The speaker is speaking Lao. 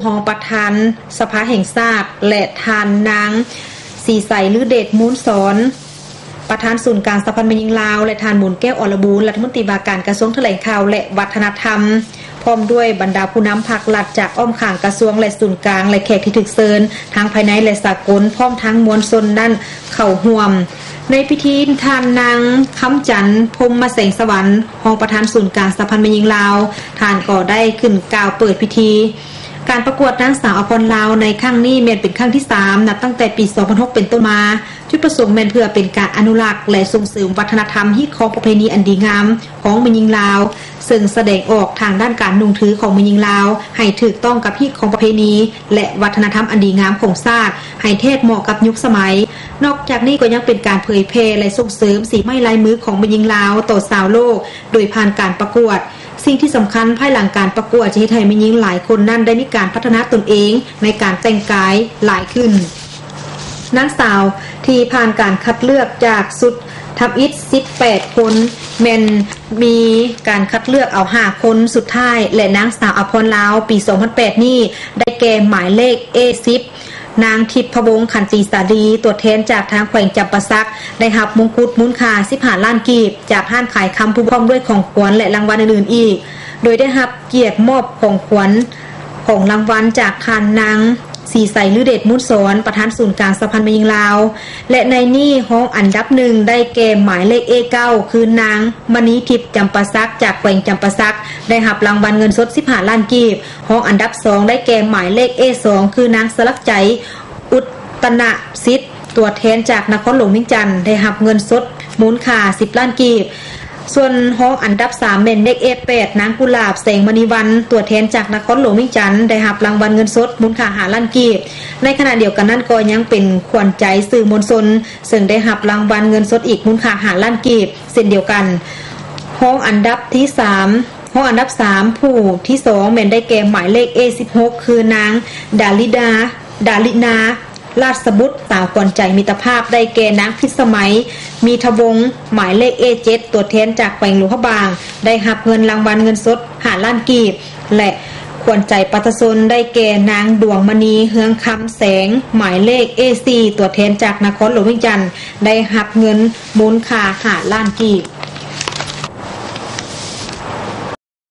ຮອງປະທານສະພາແຫ່ງຊາດ ແລະ ທ່ານນາງ ສີໄສ ລືເດດມູນສອນ ປະທານສູນກາງສະຫະພັນແມ່ຍິງລາວ ແລະ ທ່ານ ບຸນແກ້ວ ອລະບູນ ລັດຖະມົນຕີວ່າການກະຊວງຖະແຫຼງຂ່າວ ແລະ ວັດທະນະທຳ ພ້ອມດ້ວຍບັນດາຜູ້ນຳພາກລັດຈາກອ້ອມຂ້າງກະຊວງ ແລະ ສູນກາງ ແລະ ແຂກທີ່ຖືກເຊີນທັງພາຍໃນ ແລະ ສາກົນ ພ້ອມທັງມວນຊົນນັ້ນເຂົ້າຮ່ວມ. ໃນພິທີ ທ່ານນາງ ຄຳຈັນ ພົມມະແສງສະຫວັນ ຮອງປະທານສູນກາງສະຫະພັນແມ່ຍິງລາວ ທ່ານກໍໄດ້ຂຶ້ນກ່າວເປີດພິທີ. ການປະກວດນາງສາວອາພອນລາວໃນຄັ້ງນີ້ແມ່ນເປັນຄັ້ງທີສາມ ນັບຕັ້ງແຕ່ປີສອງພັນຫົກເປັນຕົ້ນມາ. ຈຸດປະສົງແມ່ນເພື່ອເປັນການອະນຸລັກ ແລະ ສົ່ງເສີມວັດທະນະທຳ, ຮີດຄອງປະເພນີອັນດີງາມຂອງແມ່ຍິງລາວ, ເຊິ່ງສະແດງອອກທາງດ້ານການນຸ່ງຖືຂອງແມ່ຍິງລາວ ໃຫ້ຖືກຕ້ອງກັບຮີດຄອງປະເພນີ ແລະ ວັດທະນະທຳອັນດີງາມຂອງຊາດ, ໃຫ້ແທດເໝາະກັບຍຸກສະໄໝ. ນອກຈາກນີ້ກໍຍັງເປັນການເຜີຍແຜ່ ແລະ ສົ່ງເສີມສີໄມ້ລາຍມືຂອງແມ່ຍິງລາວຕໍ່ຊາວໂລກ ໂດຍຜ່ານການປະກວດ. ສິ່ງທີ່ສຳຄັນ, ພາຍຫຼັງການປະກວດຈະເຮັດໃຫ້ແມ່ຍິງຫຼາຍຄົນນັ້ນໄດ້ມີການພັດທະນາຕົນເອງໃນການແຕ່ງກາຍຫຼາຍຂຶ້ນ. ນາງສາວທີ່ຜ່ານການຄັດເລືອກຈາກຊຸດທຳອິດສິບແປດຄົນ ແມ່ນມີການຄັດເລືອກເອົາຫ້າຄົນສຸດທ້າຍ ແລະ ນາງສາວອາພອນລາວປີສອງພັນແປດນີ້ ໄດ້ແກ່ໝາຍເລກ ເອສິບ ນາງທິບພະວົງ ຂັນຕີສາລີ ຕົວແທນຈາກທາງແຂວງຈຳປາສັກ ໄດ້ຮັບມົງກຸດມູນຄ່າສິບຫ້າລ້ານກີບ ຈາກຮ້ານຂາຍຄຳຜູ້ພ້ອມດ້ວຍຂອງຂວັນ ແລະ ລາງວັນອື່ນໆອີກ ໂດຍໄດ້ຮັບກຽດມອບຂອງຂວັນ ຂອງລາງວັນຈາກທ່ານນາງ ສີໄສ ລືເດດມູນສອນ ປະທານສູນກາງສະຫະພັນແມ່ຍິງລາວ ແລະ ໃນນີ້ຮອງອັນດັບໜຶ່ງໄດ້ແກ່ໝາຍເລກ ເອເກົ້າ ຄືນາງ ມະນີທິບ ຈຳປາສັກ ຈາກແຂວງຈຳປາສັກ ໄດ້ຮັບລາງວັນເງິນສົດສິບຫ້າລ້ານກີບ. ຮອງອັນດັບສອງໄດ້ແກ່ໝາຍເລກ ເອສອງ ຄືນາງ ສະຫຼັກໃຈ ອຸດຕະນະສິດ ຕົວແທນຈາກນະຄອນຫຼວງວຽງຈັນ ໄດ້ຮັບເງິນສົດມູນຄ່າສິບລ້ານກີບ. ສ່ວນຮອງອັນດັບສາມແມ່ນເລກ ເອແປດ ນາງ ກຸຫຼາບ ແສງມະນີວັນ ຕົວແທນຈາກນະຄອນຫຼວງວຽງຈັນ ໄດ້ຮັບລາງວັນເງິນສົດມູນຄ່າຫ້າລ້ານກີບ. ໃນຂະນະດຽວກັນນັ້ນກໍຍັງເປັນຂວັນໃຈສື່ມວນຊົນ ເຊິ່ງໄດ້ຮັບລາງວັນເງິນສົດອີກມູນຄ່າຫ້າລ້ານກີບເຊັ່ນດຽວກັນ. ຮອງອັນດັບທີສາມ ຮອງອັນດັບສາມຜູ້ທີສອງແມ່ນໄດ້ແກ່ໝາຍເລກ ເອສິບຫົກ ຄືນາງ ດາລິດາ ດາລິນາ ລາດສະບຸດ ສາວຂວັນໃຈມິດຕະພາບ ໄດ້ແກ່ນາງ ພິດສະໄໝ ມີທະວົງ ໝາຍເລກ ເອເຈັດ ຕົວແທນຈາກແຂວງຫຼວງພະບາງ ໄດ້ຮັບເງິນລາງວັນເງິນສົດຫ້າລ້ານກີບ ແລະ ຂວັນໃຈປະຊາຊົນໄດ້ແກ່ນາງ ດວງມະນີ ເຮືອງຄຳແສງ ໝາຍເລກ ເອສີ່ ຕົວແທນຈາກນະຄອນຫຼວງວຽງຈັນ ໄດ້ຮັບເງິນມູນຄ່າຫ້າລ້ານກີບ.